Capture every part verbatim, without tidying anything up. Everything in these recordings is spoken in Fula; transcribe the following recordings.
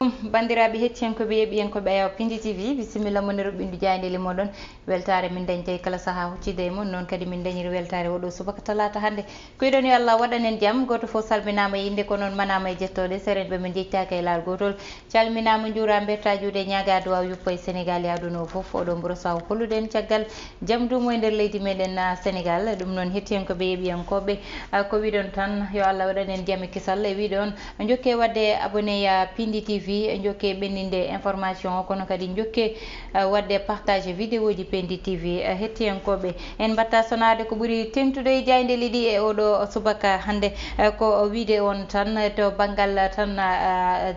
Banndiraaɓe hettiyankooɓe, yeeɓiyankooɓe Ayaw Pindi T V, bisimilla mon e roɓɓindu jaayndeeli moɗon. Weltaare min dañta e kala sahaa huccitde e mon, noon kadi min dañiri weltaare oɗo subaka talaata hannde. Ko wiɗon yo Allah waɗan en jam, gooto fof salminaama e innde, ko noon manaama e jettooɗe, serenɓe men njettaaki e laal gootol. Calminaama, njuuraama, mbeɗa juuɗe ñaagaa duwaaw yuppa e Senegaal e aduna o fof. Oɗo mburo saw holluɗen caggal jam duumo e nder leydi meɗen, ah, Senegaal. Ɗum noon hettiyankooɓe, yeeɓiyankooɓe, ah, ko wiɗon tan yo Allah waɗan en jam e kisal. E wiɗon jokke waɗde abonné ya Pindi T V, jokke ɓenninde information o, kono kadi jokke, ah, waɗde partage vidéo ji Pindi T V. Ah, hettiyankooɓe, en mbatta sonaade ko ɓuri teŋtude e jaayndeeli ɗi e oɗo subaka hannde. Eh, ko wiide on tan to banngal tan, ah,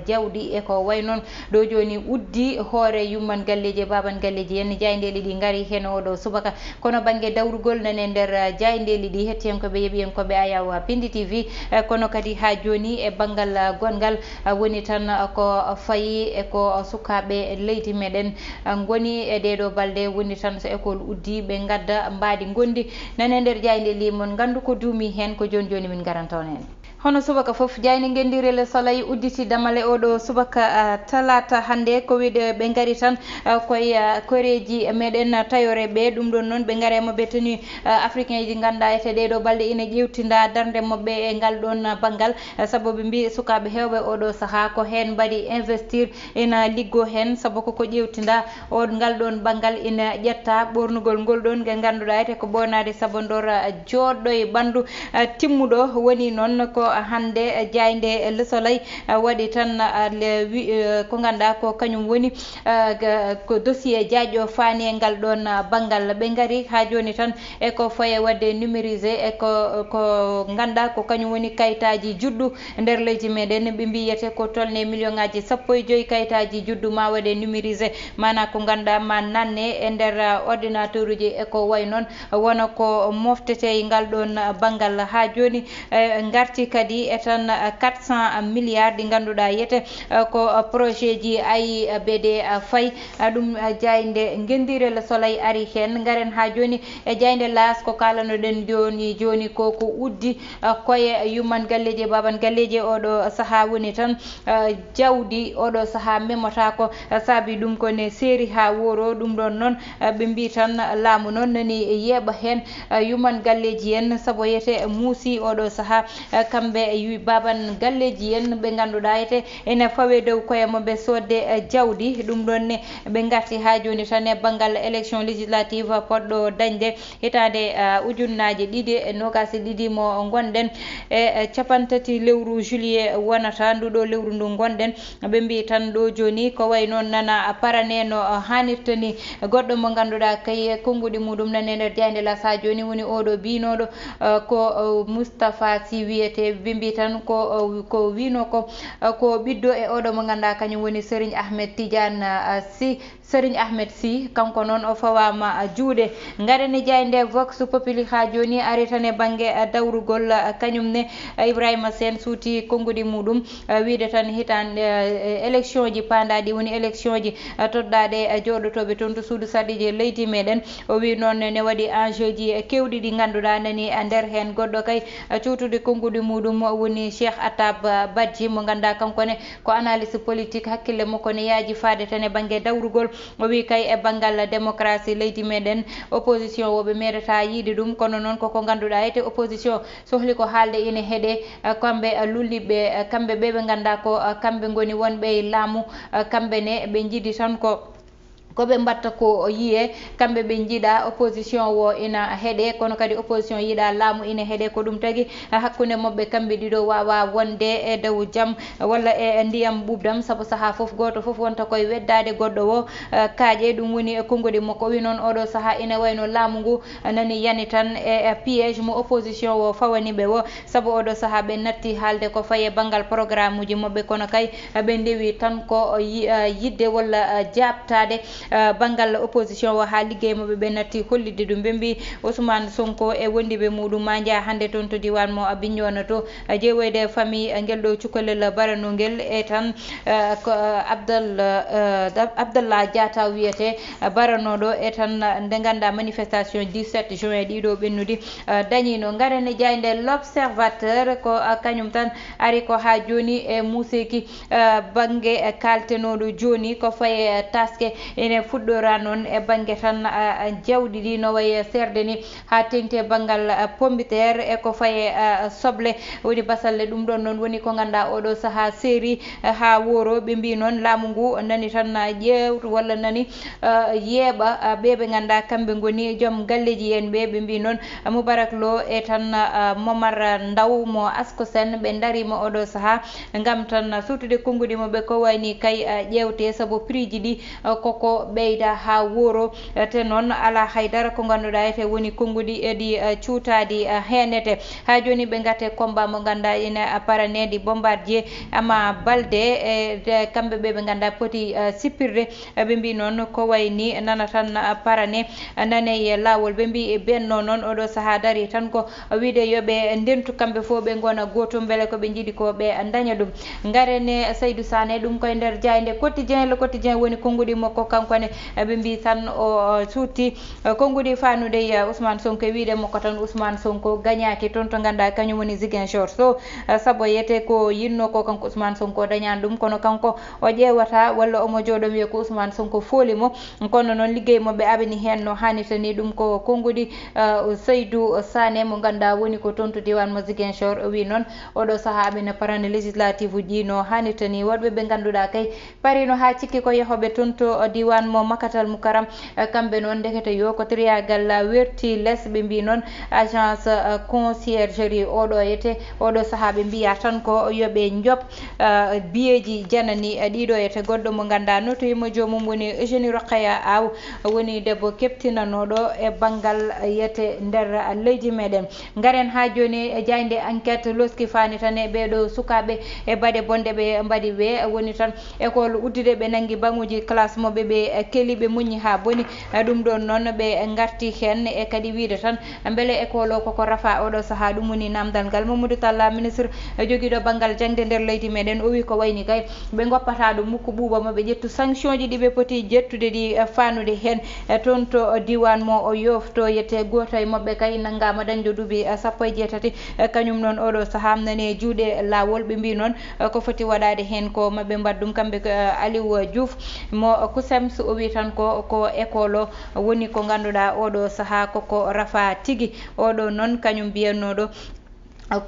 jawdi e ko way noon. Ɗo jooni uddi hoore yumman galleeji e baaban galleeji en, jaayndeeli ɗi ngari heen oɗo subaka. Kono bannge dawrugol nane nder, ah, jaayndeeli ɗi, hettiyankooɓe, yeeɓiyankooɓe Ayaw Pindi T V, eh, kono kadi haa jooni e banngal, ah, gonngal, ah, woni tan, ah, ko fayi e ko sukaaɓe leydi meɗen, ah, ngoni e ɗee ɗoo balɗe, woni tan so école uddi, ɓe ngadda mbaadi ngonndi nane nder jaayndeeli mon, nganndu ko duumi heen, ko jooni jooni min ngaranta on heen. Hono subaka fof, jaaynde ngenndiire Le Soleil udditi damal e oɗo subaka, ah, talaata hannde. Ko wiide ɓe ngari tan, ah, koye, ah, koreeji meɗen, ah, tayoore ɓe. Ɗum ɗoon noon, ɓe ngari e maɓɓe tenue, ah, africain ji ngannduɗaa ete ɗee ɗoo balɗe ina ƴeewtinda darnde maɓɓe e ngal ɗoon, ah, banngal. Ah, sabu ɓe mbii sukaaɓe heewɓe oɗo sahaa ko heen mbaɗi investir, ina liggo heen, sabu koko ƴeewtinda on ngal ɗoon banngal ina ƴetta ɓoornugol ngol ɗoon nge ngannduɗaa ete ko ɓoonaade sabondoor, ah, jooɗɗo e ɓanndu, ah, timmuɗo. Woni noon ko hannde, ah, jaaynde Le Soleil, ah, waɗi tan, ah, le wi-, eh, ko ngannduɗaa ko kañum woni, ah, ga-, ko dossier jaajɗo faani e ngal ɗoon, ah, banngal. Ɓe ngari haa jooni tan e ko faye waɗde numérisé e ko, ko ngannduɗaa ko kañum woni kayitaaji juddu nder leydi meɗen. Ɓe mbiyete ko tolne million ŋaaji sappo e joyi kayitaaji juddu ma waɗe numérisé, maanaa ko ngannduɗaa ma nanne e nder, ah, ordinateur uji e ko way noon, wona ko moftete e ngal ɗoon banngal. Haa jooni, eh, ngarti kadi e tan, ah, quatre cent milliards ɗi ngannduɗaa yete, ah, ko, ah, projet ji A I B D, ah, fayi, ah, ɗum, ah, jaaynde ngenndiire Le Soleil ari heen. Ngaren haa jooni e jaaynde L'As, ko kaalanoɗen jooni jooni ko, ko uddi, ah, koye yumman galleeji e baaban galleeji e oɗo sahaa woni tan, ah, jawdi oɗo sahaa memotaako, ah, saabi ɗum ko ne seeri haa wooro. Ɗum ɗoon noon, ah, ɓe mbii tan laamu noon nani yeeɓa heen, ah, yumman galleeji en, sabu yete muusi oɗo sahaa, ah, kamɓe yu-, baaban galleeji en ɓe ngannduɗaa yete ene fawe dow koye maɓɓe soodde, eh, jawdi. Ɗum ɗoon ne ɓe ngarti haa jooni tan e banngal élection législative poɗɗo dañde hitaande, eh, ujunnaaje ɗiɗi e noogaas e ɗiɗi mo ngonɗen e, eh, capantati lewru juillet wonata ndu ɗo lewru ndu ngonɗen. Ɓe mbii tan ɗo jooni ko way noon nana parane no, eh, haanirta ni. Goɗɗo mo ngannduɗaa kay konnguɗi muɗum nani e nder jaaynde L'As haa jooni woni oɗo biynooɗo, eh, ko, eh, Moustapha Sy wiyetee. Ɓe mbii tan ko, eh, ko wiynoo ko, eh, ko ɓiɗɗo e oɗo mo ngannduɗaa kañum woni Serigne Ahmed Tidiane, eh, Sy. Serigne Ahmed Sy, kanko noon o fawaama, eh, juuɗe. Ngaren e jaaynde Vox Populi haa jooni ari tan e bannge, eh, dawrugol, eh, kañum ne, eh, Ibrahima Sène suuti konnguɗi muɗum, eh, wiide tan hitaande, eh, élection ji paandaaɗi woni élection ji, eh, toɗɗaaɗe, eh, jooɗotooɓe toon to suudu sarɗiiji leydi meɗen. O wii noon ne waɗi enjeu ji, eh, keewɗi ɗi ngannduɗaa nani, eh, nder heen. Goɗɗo kay, eh, cuutude konnguɗi muɗum woni Cheikh Atab, eh, Badji mo ngannduɗaa kanko ne ko analyste politique, hakkille makko ne yaaji faade tan e bannge dawrugol. O wii kay e banngal démocratie leydi meɗen, opposition o ɓe meeɗataa yiide ɗum, kono noon koko ngannduɗaa ete opposition sohli ko haalde ina heɗe, eh, kamɓe, eh, lulliɓe, eh, kamɓe ɓe ɓe ngannduɗaa ko, eh, kamɓe ngoni wonɓe e laamu, eh, kamɓe ne ɓe njiɗi tan ko, ko ɓe mbatta ko yiye, kamɓe ɓe njiɗa opposition o ina heɗe, kono kadi opposition yiɗa laamu ina heɗe. Ko ɗum tagi, eh, hakkunde maɓɓe kamɓe ɗiɗo waawa wonde e dow jam walla e ndiyam ɓuuɓdam, sabu sahaa fof gooto fof wonta koye weddaade goɗɗo o, eh, kaaƴe. Ɗum woni e konnguɗi makko. O wii noon oɗo sahaa ina wayno laamu ngu nani yani tan e, e piège mo opposition o fawani ɓe o, sabu oɗo sahaa ɓe natti haalde ko faye banngal programme uji maɓɓe, kono kay ɓe ndewi tan ko yi-, eh, yiɗde walla, eh, jaabtaade, Eh, banngal opposition o haa liggey mo ɓe ɓe natti hollitde ɗum. Ɓe mbi Ousmane Sonko e wondiɓe muɗum ma njeya hannde toon to diwan mo Bignona to, eh, jeewoyde famille, eh, ngel ɗo cukalel baranongel e tan, eh, ko, eh, Abdal-, eh, Dab-, Abdallah Diatta wiyete, eh, baranoɗo e tan, eh, nde ngannduɗaa manifestation dix-sept juin ɗiɗo ɓennudi, eh, dañino. Ngaren e jaaynde L'Observateur ko, eh, kañum tan ari ko haa jooni e muuseeki, eh, bannge, eh, kaaltenooɗo jooni ko faye, eh, taske ene fuɗɗora noon e bannge tan, eh, jawɗi ɗi no wayi, eh, seerde ni haa teŋti e banngal, eh, pombiteer e ko faye, eh, soble woni basalle. Ɗum ɗoon noon woni ko ngannduɗaa oɗo sahaa seeri, eh, haa wooro. Ɓe mbi noon laamu ngu nani tan, eh, ƴeewtu walla nani, eh, yeeɓa, eh, ɓe ɓe ngannduɗaa kamɓe ngoni joom galleeji en ɓe. Ɓe mbi noon Moubarak Lo e tan, ah, Momar Ndaw mo Ascosen ɓe ndariima oɗo sahaa ngam tan suutude konnguɗi maɓɓe ko wayni kay, ah, ƴeewte sabu prix ji ɗi, ah, koko ɓeyda haa wooro. Eh, te noon alaa haydara ko ngannduɗaa ete woni konnguɗi e ɗi, ah, cuutaaɗi, ah, heenete. Haa jooni ɓe ngati e combat mo ngannduɗaa ene, ah, paraneede Bombardier Ama Baldé e de-, kamɓe ɓe ɓe ngannduɗaa poti, ah, sippirde. Ɓe mbi noon ko wayni nana tan, ah, parane, ah, nane e laawol. Ɓe mbi e Benno noon oɗo sahaa dari tan ko wiide yo ɓe ndentu kamɓe fof ɓe ngona gootum, mbele ko ɓe njiɗi ko ɓe ndaña ɗum. Ngaren e Saydou Sané, ɗum koye nder jaaynde Quotidien. Le Quotidien woni konnguɗi makko kanko ne, ɓe mbi tan o, o suuti, eh, konnguɗi fanude e, eh, Ousmane Sonko e wiide makko tan Ousmane Sonko gañaaki toon to ngannduɗaa kañum woni Ziguinchor. So, eh, sabu yete ko yinno ko kanko Ousmane Sonko dañaani ɗum, kono kanko o ƴeewata walla omo jooɗo wiya ko Ousmane Sonko fooli mo. Kono noon liggey mo ɓe aɓani heen no haanirta ni, ɗum ko konnguɗi, eh, Saydou Sané mo ngannduɗaa woni ko toon to diwan mo Ziguinchor. O wi noon oɗo sahaa ɓe no parande législative uji no haanirta ni. Woɗɓe ɓe ngannduɗaa kay parino haa cikki ko yehooɓe toon to diwan mo Makatal Mukaram. Eh, kamɓe noon ndekete yo ko triangle, eh, werti les. Ɓe mbi noon agence, eh, conciergerie oɗo ete oɗo sahaa ɓe mbiya tan ko yo ɓe njob, eh, biyeeji janani, eh, ɗiɗo ete. Goɗɗo mo ngannduɗaa notoyi mo joomum woni Eugénie Rokhaya Aw, woni debbo keptinanooɗo e banngal yete nder, eh, leydi meɗen. Ngaren haa jooni e jaaynde Enquête loski faani tan e ɓeeɗo sukaaɓe e baɗe bonɗe ɓe mbaɗi we woni tan école uddude ɓe nanngi baŋuuji classe mo ɓe ɓe, eh, keli ɓe muññi haa boni. Eh, ɗum ɗoon noon ɓe ngarti heen e kadi wiide tan mbele école o koko rafa oɗo sahaa. Ɗum woni namdal ngal Mamadou Talla, ministre, eh, jogiiɗo banngal jaŋde nder leydi meɗen. O wi ko wayni kay ɓe ngoppata ɗum mukko ɓuuɓa mo ɓe ƴettu sanction ji ɗi ɓe poti ƴettude ɗi, eh, fanude heen. E toon to diwan mo o yofto yete gooto e maɓɓe kay nanngaama dañde duuɓi, eh, sappo e jeetati. Eh, kañum noon oɗo sahaa nani e juuɗe laawol. Ɓe mbi noon, eh, ko foti waɗaade heen ko maɓɓe mbaɗ ɗum kamɓe ko, eh, Aliou Diouf mo kusems. O wi tan ko, ko école o woni ko ngannduɗaa oɗo sahaa koko rafa tigi. Oɗo noon kañum mbiyannooɗo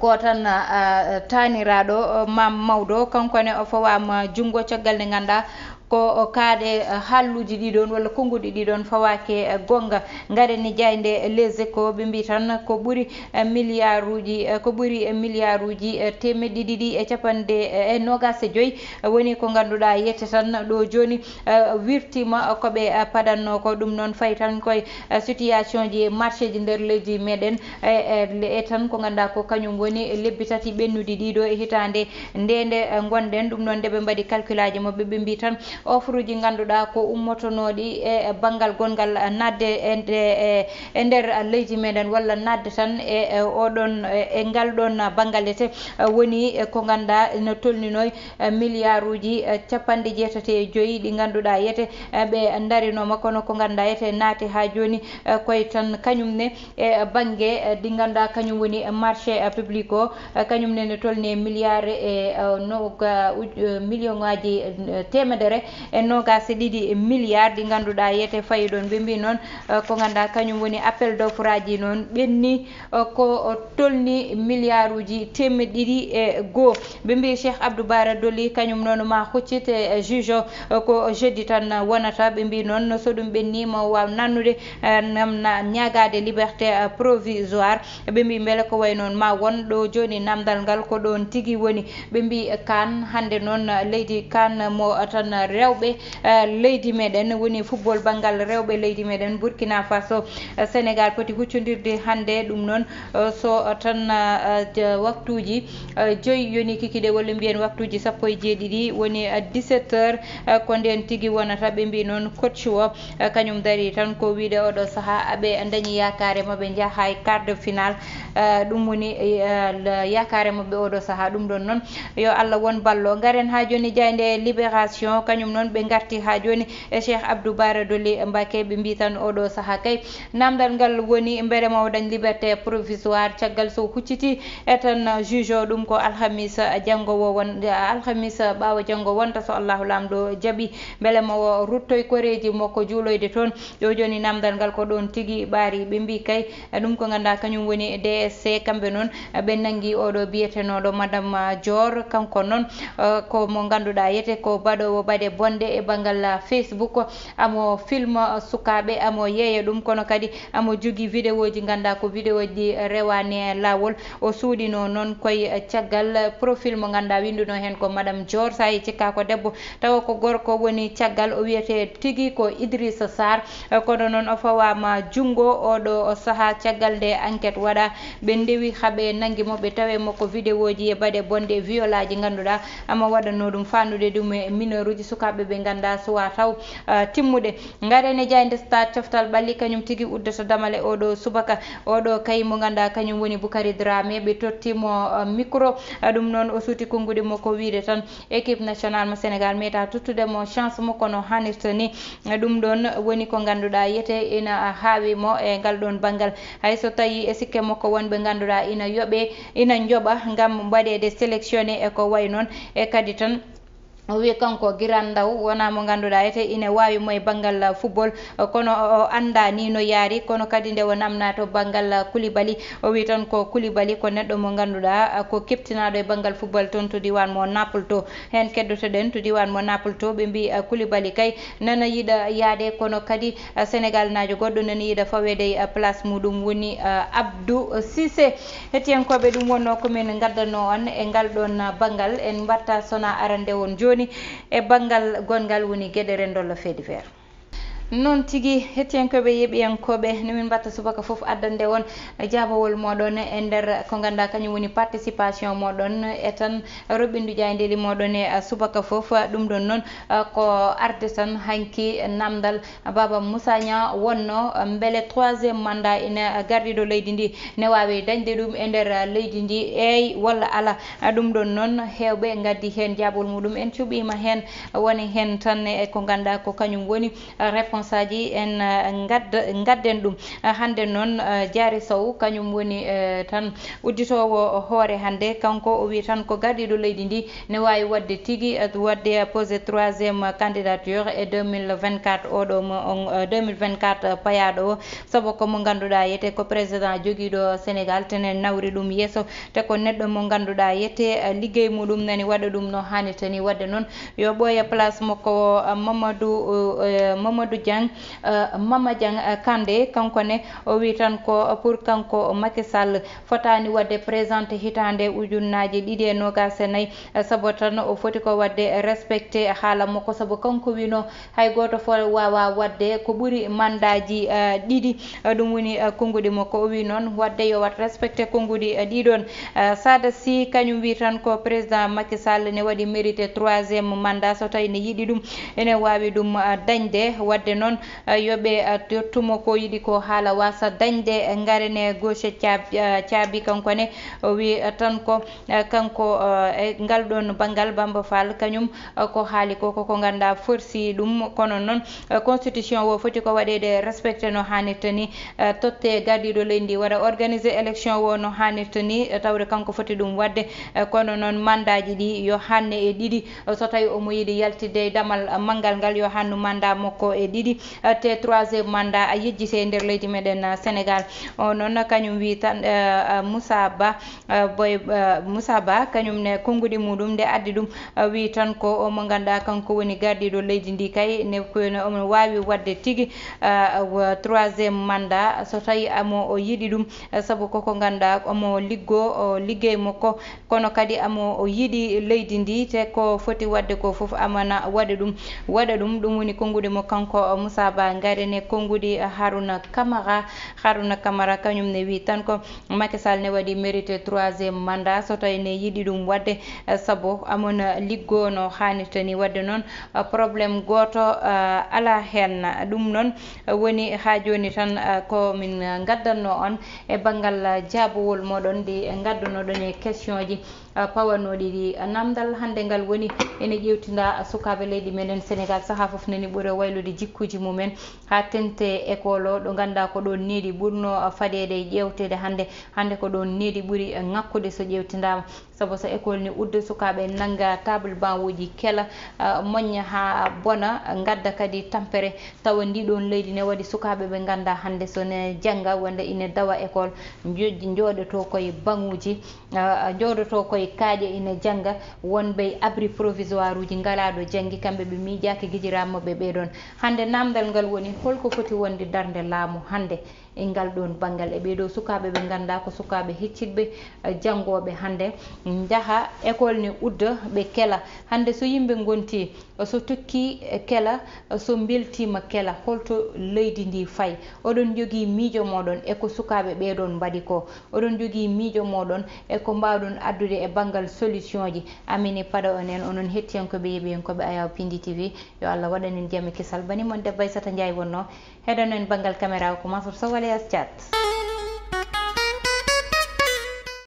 ko tan, ah, taaniraaɗo, ah, Maam Mawɗo, kanko ne o fawaama junngo caggal nde ngannduɗaa ko o kaaɗe, ah, haalluuji ɗi ɗoon walla konnguɗi ɗi ɗoon fawaake, ah, goonga. Ngaren e jaaynde Les Échos, ɓe mbi tan ko ɓuri, ah, milliarduuji, ah, ko ɓuri, ah, milliarduuji, ah, teemeɗɗe ɗiɗi e capanɗe, ah, e noogaas e joy, ah, woni ko ngannduɗaa yette tan ɗo jooni, ah, wirtiima ko ɓe, ah, paɗatnoo ko. Ɗum noon fayi tan koye, ah, situation ji e marché ji nder leydi meɗen. E, e, e tan ko ngannduɗaa ko kañum woni lebbi tati ɓennuɗi ɗiɗo e hitaande nde, nde, eh, ngonɗen. Ɗum noon nde ɓe mbaɗi calculaaji maɓɓe, ɓe mbi tan offre uji ngannduɗaa ko ummotonooɗi e banngal gonngal, eh, naatde e nde, e, e nder leydi meɗen walla naatde tan e, e oɗon, e, e ngal ɗoon banngal ete, eh, woni, eh, ko ngannduɗaa no tolninoy, eh, milliarduuji, eh, capanɗe jeetati e joy ɗi ngannduɗaa yete, eh, ɓe ndarinooma, kono ko ngannduɗaa yete naati haa jooni, eh, koye tan kañum ne e bannge, eh, ɗi ngannduɗaa kañum woni marché, eh, public o, eh, kañum ne ne tolni e milliard e, eh, no ga-, uj-, eh, million ngaaji, eh, teemedere e noogaas e ɗiɗi milliard ɗi ngannduɗaa yete fayi ɗoon. Ɓe mbi noon, eh, ko ngannduɗaa kañum woni appel d'offre aji noon ɓenni, eh, ko tolni milliarduuji teemeɗɗe ɗiɗi e goo. Ɓe mbi Cheikh Abdou Bara Dolly kañum noon ma huccit e juge o, ko jeudi tan wonata. Ɓe mbi noon so ɗum ɓenni mo waaw nannude, eh, nam na ñaagaade liberté, eh, provisoire. Ɓe mbi mbele ko way noon ma won ɗo jooni namdal ngal ko ɗoon tigi woni. Ɓe mbi kaan hannde noon leydi kaan mo tan rewɓe, eh, leydi meɗen, woni football banngal rewɓe leydi meɗen, Burkina Faso, eh, Sénégal poti huccondirde hannde. Ɗum noon, eh, so tan, eh, ja-, waktuuji, eh, joyi yoni kikiɗe, walla mbiyen waktuuji sappo e jeeɗiɗi, woni, eh, dix-sept heures, eh, ko ndeen tigi wonata. Ɓe mbii noon coach o, eh, kañum darii tan ko wiide oɗo sahaa aɓe dañi yaakaare maɓe njaha e quart de finale. Eh, ɗum woni, eh, l-, yaakaare maɓɓe oɗo sahaa. Ɗum ɗoon noon, yo Allah won ballo. Ngaren haa jooni jaaynde Libération, kañum noon ɓe ngarti haa jooni e Cheikh Abdou Bara Dolly Mbacké. Ɓe mbii tan oɗo sahaa kay, namdal ngal woni mbele mo dañ liberté provisoire, caggal so hucciti e tan juge o, ɗum ko alhamis janngo o won-, alhamis ɓaawo janngo wonta, so Allahu Laamɗo jaɓi, mbele mo o ruttoy koreeji makko juuloyde toon. Ɗo jooni namdal ngal ko ɗoon tigi ɓaari. Ɓe mbii kay, ɗum ko ngannduɗaa kañum woni D S C, kamɓe noon ɓe nanngi oɗo biyetenooɗo Madame Dior. Kanko noon, eh, ko mo ngannduɗaa yete ko baɗoowo baɗe bonɗe e banngal, ah, Facebook. Amo film, ah, sukaaɓe, amo yeeya ɗum, kono kadi amo jogii vidéoji, ngannduɗaa ko vidéoji ɗi rewaani e laawol. O suuɗinoo noon koye caggal profil mo ngannduɗaa winnduno heen ko Madame Dior. So a yii cikkaa ko debbo, tawa ko gorko woni caggal, o wiyetee tigi ko Idrissa Sarr. Eh, kono noon o fawaama junngo oɗo o sahaa. Caggal nde enquête waɗaa, ɓe ndewi haa ɓe nanngi mo, ɓe tawi mo ko vidéoji e baɗe bonɗe e violaaji ngannduɗaa ama waɗanoo ɗum, faandude ɗum e mineuruji, sukaaɓe ɓe ngannduɗaa suwaa taw, eh, timmude. Ngaren e jaaynde Stade, coftal ɓalli kañum tigi uddata damal e oɗo subaka. Oɗo kay mo ngannduɗaa kañum woni Boukary Dramé, ɓe totti mo, eh, micro. Eh, ɗum noon o suuti konnguɗi mo ko wiyde tan équipe nationale mo Sénégal meetaa tottude mo chance mo kono haanirta ni. Ɗum ɗoon woni ko ngannduɗaa yete ina haawi mo e ngal ɗoon banngal. Hay so tawii e sikke makko wonɓe ngannduɗaa ina yoɓe, ina njoɓa ngam waɗeede sélectionné e ko wayi noon. E kadi tan o wi kanko Giran Ndaw wonaa mo ngannduɗaa yete ina waawi mo e banngal football, kono o, o anndaa ni no yaari, kono kadi nde o namnaa to banngal Koulibaly, o wi tan ko Koulibaly ko neɗɗo mo ngannduɗaa ko keptinaaɗo e banngal football toon to diiwaan mo Naples to. Heen keddoto-ɗen to diiwaan mo Naples to, ɓe mbii, eh, Koulibaly kay nana yiɗa yaade, kono kadi, eh, Senegalnaajo goɗɗo nana yiɗa faweede e, eh, place muɗum, woni, eh, Abdou Cissé. Hettiyankooɓe, ɗum wonnoo ko min ngaddanoo on e ngal ɗoon, eh, banngal. En mbaɗta sona arande on jooni e banngal gonngal, woni geɗe renndo le fait divers. Noon tigi, hettiyankooɓe, yeeɓiyankooɓe, no min mbaɗta subaka fof addande on jaabawol mooɗon e nder ko ngannduɗaa kañum woni participation mooɗon e tan roɓindu jaayndeeli mooɗon e subaka fof. Ɗum ɗoon noon ko arde tan hanki namdal Baba Moussa Niang wonno mbele troisième mandat ina gardiiɗo leydi ndi ne waawi dañde ɗum e nder leydi ndi, eey walla alaa. Ɗum ɗoon noon heewɓe ngaddi heen jaabawol muɗum. En cuɓiima heen, woni heen tan e ko ngannduɗaa ko kañum woni réponse aji en, eh, ngadda-, ngadden ɗum. Eh, hannde noon, eh, Diary Sow, kañum woni, eh, tan udditoowo hoore hannde. Kanko o wi tan ko gardiiɗo leydi ndi ne waawi waɗde tigi, eh, waɗde posé troisième candidature e deux mille vingt-quatre oɗo mo, on, eh, deux mille vingt-quatre payaaɗo o. Sabu ko mo ngannduɗaa yete ko président jogiiɗo Sénégal, tene nawri ɗum yeeso, te ko neɗɗo mo ngannduɗaa yete, eh, liggey muɗum nani waɗa ɗum no haanirta ni. Waɗde noon, yo ɓooya place makko o, eh, Mamadou, eh, Mamadou Dieng, eh, Mama Dieng, eh, Kandé, kanko ne o wi tan ko pour kanko Macky Sall fotaani waɗde présenté hitaande ujunnaaji ɗiɗi e noogaas e nayi, eh, sabu tan o foti ko waɗde respecté haala makko, sabu kanko wino hay gooto fo waawaa waɗde ko ɓuri mandaaji, eh, ɗiɗi. Eh, ɗum woni, eh, konnguɗi makko. O wi noon waɗde yo wat respecté konnguɗi, eh, ɗiɗon. Eh, Sada Sy kañum wi tan ko président Macky Sall ne waɗi mérité troisième mandat, so tawi ne yiɗi ɗum ene waawi ɗum, eh, dañde. Waɗde noon, eh, yo ɓe, eh, yettumo ko yiɗi ko haala wasa dañde. Eh, ngaren e gauche caabi, eh, caabi kanko ne o wi, eh, tan ko, eh, kanko, eh, e ngal ɗoon banngal Bamba Fall kañum, eh, ko haali ko, ko, ko ngannduɗaa forsi ɗum, kono noon, eh, constitution o foti ko waɗeede respecté no haanirta ni, eh, totte gardiiɗo leydi ndi waɗa organisé élection o no haanirta ni, eh, tawde kanko foti ɗum waɗde, eh, kono noon mandaaji ɗi yo hanne e ɗiɗi, eh, so tawi omo yiɗi yaltidde e damal, eh, manngal ngal yo hannu mandat makko e ɗiɗi. yiɗi, eh, te troisième mandat a yejjite e nder leydi meɗen, eh, Sénégal. O noon kañum wi tan, eh, eh, Moussa Ba, eh, Boy, eh, Moussa Ba kañum ne konnguɗi muɗum nde addi ɗum, eh, wi tan ko omo ngannduɗaa kanko woni gardiiɗo leydi ndi kay ne ko ne omo waawi waɗde tigi, eh, wa-, troisième mandat so tawi amo o yiɗi ɗum, eh, sabu koko ngannduɗaa omo liggo, o liggey mo ko kono kadi amo o yiɗi leydi ndi te ko foti waɗde ko fof amana waɗa ɗum, waɗa ɗum. Ɗum woni konnguɗi mo kanko Moussa Ba. Ngaren e konnguɗi Harouna Camara. Harouna Camara kañum ne wi tan ko Macky Sall ne waɗi mérité troisième mandat so tawi ne yiɗi ɗum waɗde, eh, sabu amon liggo no haanirta ni. Waɗde noon, eh, problème gooto, eh, alaa heen. Ɗum noon, eh, woni haa jooni tan, eh, ko min, eh, ngaddanno on e banngal, eh, jaabowol moɗon ndi ngaddunoɗon e question ji, eh, pawanooɗi ɗi. Namdal hannde ngal woni ene ƴeewtinda sukaaɓe leydi meɗen Sénégal, sahaa fof nani ɓuri waylude jikkuuji mumen haa tente école o, ɗo ngannduɗaa ko ɗoon needi ɓurno, eh, fadeede e ƴeewteede hannde. Hannde ko ɗoon needi ɓuri, eh, ŋakkude so ƴeewtindaama. Sabu so école ni udda, sukaaɓe nannga table banc uji kela, eh, moñña haa bona, ngadda kadi tampere, tawa ndi ɗoon leydi ne waɗi sukaaɓe ɓe ngannduɗaa hannde so ne jannga wonde ine dawa école, njo-, njooɗoto koye baŋuuji, eh, njooɗoto koye kaaƴe ine jannga, wonɓe e abri provisoire uji ngalaa ɗo janngi, kamɓe ɓe miijaaki gijiraama ɓe ɓee ɗoon. Hannde namdal ngal woni holko foti wonde darnde laamu hannde e ngal ɗoon banngal e ɓee ɗoo sukaaɓe ɓe ngannduɗaa ko sukaaɓe hecciɗɓe, eh, janngooɓe hannde, njaha école ne udda ɓe kela. Hannde so yimɓe ngonti, so tokki, eh, kela, so mbeltiima kela, holto leydi ndi fayi? Oɗon njogii miijo mooɗon e ko sukaaɓe ɓee ɗoon mbaɗi ko? Oɗon njogii miijo mooɗon e ko mbaawɗon addude e banngal solution ji? Amin e paɗa on en, onon hettiyankooɓe, yeeɓiyankooɓe Ayaw Pindi T V, yo Allah waɗan en jam e kisal. Bani mon debbo Aissata Ndiaye wonno, heɗano en banngal caméra o ko Mansour Sow alias Thiat.